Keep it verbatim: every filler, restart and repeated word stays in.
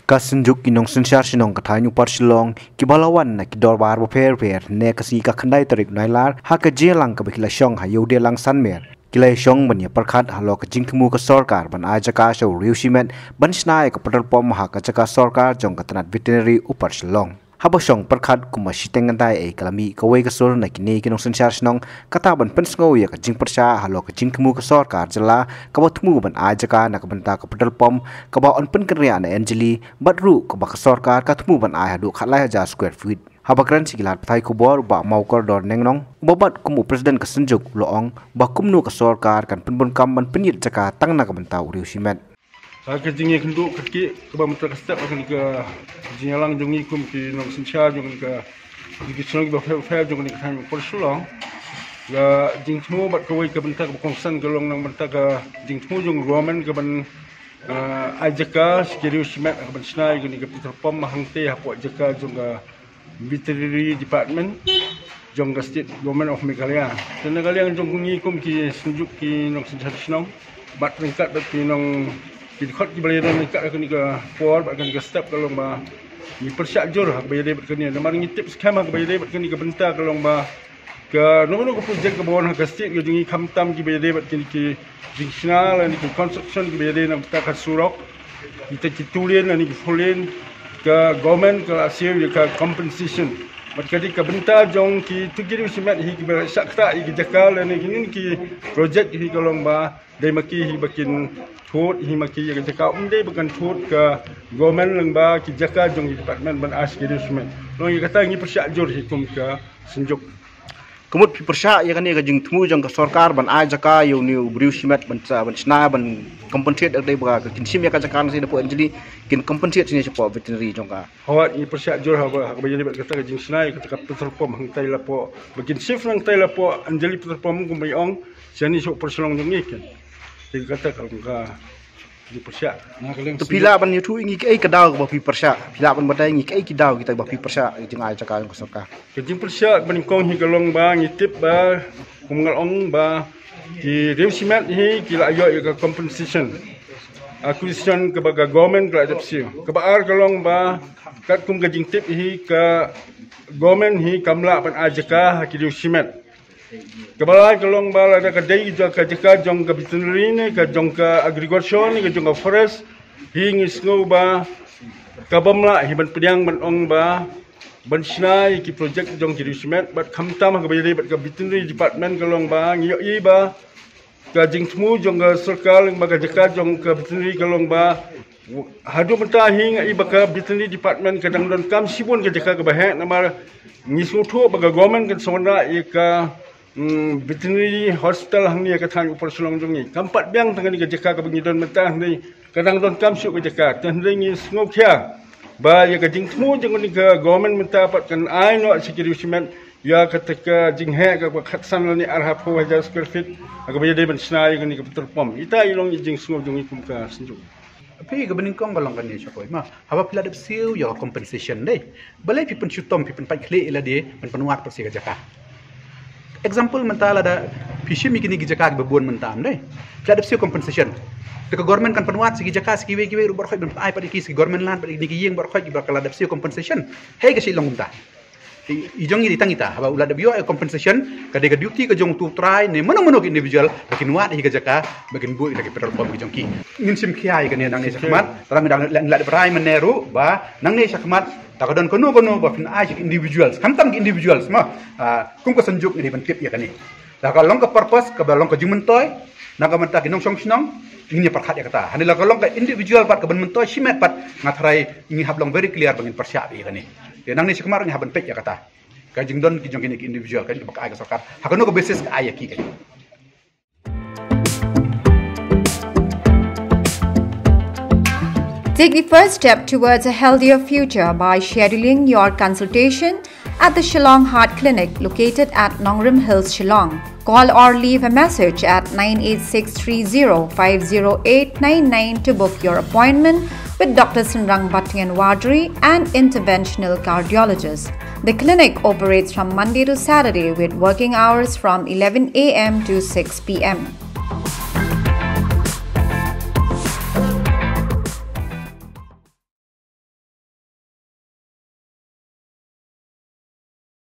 Ka Synjuk ki Nongsynshar Shnong ka thaiñ Upper Shillong, kiba la wan na ki dorbar bapher bapher, ne ka sngi ka khyndai tarik Nailar, ha ka jingïalang kaba ki la shong ha Ïewdelang Sanmer. Ki la shong ban ïa pyrkhat halor ka jingthmu ka sorkar ban ai jaka sha u riew shimet ban shna ïa ka petrol pump ha ka jaka sorkar jong ka tnat veterinary Upper Shillong. Haba shong pyrkhat kumba shiteng kynthai ei ka la mih kawei ka sur na kine ki nongsynshar shnong, kata ban pynsngew ïa ka jingpyrshah halor ka jingthmu ka sorkar jylla kaba thmu ban ai jaka na ka bynta ka petrol pump kaba yn pynkynriah na Anjali, bad ruh kaba ka sorkar ka thmu ban ai haduh khatlai hajar square feet. Haba kren sha ki lad pathai khubor, Bah Mawkordor Nengnong, uba bad kum u president ka Synjuk, u la ong ba kumno ka sorkar kan pynbun kam ban pynïit jaka tang na ka bynta u riew shimet. Ha ka jingïakynduh kyrkieh kaba mynta ka step ha kane ka jingïalang jong ngi kum ki nongsynshar jong kane ka, ki shnong kiba pher pher jong kane ka thaiñ Upper Shillong. Ka jingthmu bad kawei ka bynta kaba kongsan ka long na ka bynta ka jingthmu jong government kaban, ah, ai jaka sha ki riew shimet kaban shna ïa kane ka petrol pump hangtei hapoh jaka jong ka Veterinary Department jong ka State Government of Meghalaya. Te na ka liang jong ngi kum ki Synjuk ki nongsynshar shnong, bad ryngkat bad ki nong, ki dkhot kiba la ïadon ryngkat ha kane ka por bad kane ka step ka long ba ngi pyrshah jur ha kaba ïadei bad kane. Namar ngi tip skhem ha kaba ïadei bad kane ka bynta ka long ba kano kano ka project kaba wan ha ka state ka jong ngi, khamtam kiba ïadei bad kine ki jingshna lane ki construction kiba ïadei na ka bynta ka surok, kita ki two lane lane ki four lane, ka government ka la siew ïa ka compensation. Bad ka dei ka bynta jong kito ki riew shimet hi kiba shah ktah ïa ki jaka lane kine ki project hi ka long ba dei ma ki hi ba kin thut hi ma ki ïa ka jaka, ym dei ba kan thut ka government lyngba ki jaka jong ki department ban ai sha ki riew shimet. Long ïa kata ngi pyrshah jur hi kum ka Synjuk. Ka mut phi pyrshah ïa kane ka jingthmu jong ka sorkar ban ai jaka ïa une u briew shimet ban sa, ban shna, ban compensate, dei ba ka kin shim ïa ka jaka na sha hapoh Anjali, kin compensate shane shapoh veterinary jong ka. Hooid, ngi pyrshah jur ha kaba, ha kaba ïadei bad kata ka jingshna ïa kata ka petrol pump hangtai lapoh, ba kin shift hangtai lapoh Anjali petrol pump kumba ngi ong, shane sha Upper Shillong jong ngi kan. Te kata ka long ka jingpyrshah. Na ka liang. Te phi lah ban ïathuh ïa ngi kaei ka daw kaba phi pyrshah, phi lah ban batai ïa ngi kaei ki daw kita ba phi pyrshah ïa ka jingai jaka jong ka sorkar. Ka jingpyrshah kaba nyngkong hi ka long ba ngi tip ba, kum nga la ong ba, ki riew shimet hi ki la ïoh ïa ka compensation, acquisition kaba ka government ka la dep siew. Kaba ar ka long ba katkum ka jingtip hi ka government hi kam lah ban ai jaka ha ki riew shimet. Kaba lai ka long ba lada ka dei jong ka jaka jong ka veterinary ne ka jong ka agriculture ne ka jong ka forest, hi ngi sngew ba ka bym lah hi ban pdiang ban ong ba ban shna ïa ki project jong ki riew shimet, bad khamtam ha kaba ïadei bad ka veterinary department ka long ba ngi ïohi ba ka jingthmu jong ka sorkar lyngba ka jaka jong ka veterinary ka long ba haduh mynta hi nga i ba ka veterinary department ka dang donkam shibun ka jaka kaba heh, namar ngi sngewthuh ba ka government kan sa wanrah ïa ka, mm, veterinary hospital hangne ha ka thaiñ Upper Shillong jong ngi. Kam pat biang tang kane ka jaka kaba ngi don mynta, hynrei ka dang donkam shuh ka jaka. Te hynrei ngi sngewkhia ba ïa ka jingthmu jong kane ka government mynta pat kan ai noh sha ki riew shimet ïa kata ka jingheh kaba khatsan lane arphew hajar square feet ha kaba ïadei ban shna ïa kane ka petrol pump. Ita i long i jingsngew jong ngi kum ka Synjuk. Phi, kaba nyngkong ka long kane sha kawei ma, haba phi la dep siew ïa ka compensation, dei, balei phi pynshitom, phi pynpait khlieh ïa lade ban pynwad pat sha ka jaka? Example, mynta lada phi shim ïa kine ki jaka kiba bun mynta, dei, phi la dep siew compensation, te ka government kan pynwad sha ki jaka, sha kiwei kiwei ruh baroh khoit, ban ai pat ïa ki sha ki government land, pat ïa kine ki ïing baroh khoit kiba ka la dep siew compensation. Hei, ka shu long kumta. I, i jong ngi dei tang ita, haba u la dep ïoh ïa compensation, ka dei ka duty ka jong utu u trai ne mano mano ki individual ba kin wad hi ka jaka ba kin buh ïa ki petrol pump ki jong ki. Ngin shim khia ïa kane nangne shakhmat, te ngi dang la dep rai mynne ruh ba nangne shakhmat, lada ka don kano kano ba phin ai sha ki individuals, khamtam ki individuals ma, ah, kum ka Synjuk ngi dei ban tip ïa kane. Lada ka long ka purpose kaba long ka jingmyntoi na ka bynta ki nongshong shnong, ngin ïa pyrkhat ïa kata. Hynrei lada ka long ka individual pat kaban myntoi shimet pat, nga tharai ngi hap long very clear ba ngin pyrshah ïa kane. Te nangne shakhmat ngi hap ban peit ïa kata, ka jingdon ki jong kine ki individual, kane kaba ka ai ka sorkar, ha kano ka basis ka ai ïa ki, kane. Take the first step towards a healthier future by scheduling your consultation at the Shillong Heart Clinic, located at Nongrim Hills, Shillong. Call or leave a message at nine eight six three zero five zero eight nine nine to book your appointment with Doctor Synrang Batngen Wadri, an interventional cardiologist. The clinic operates from Monday to Saturday with working hours from eleven a m to six p m.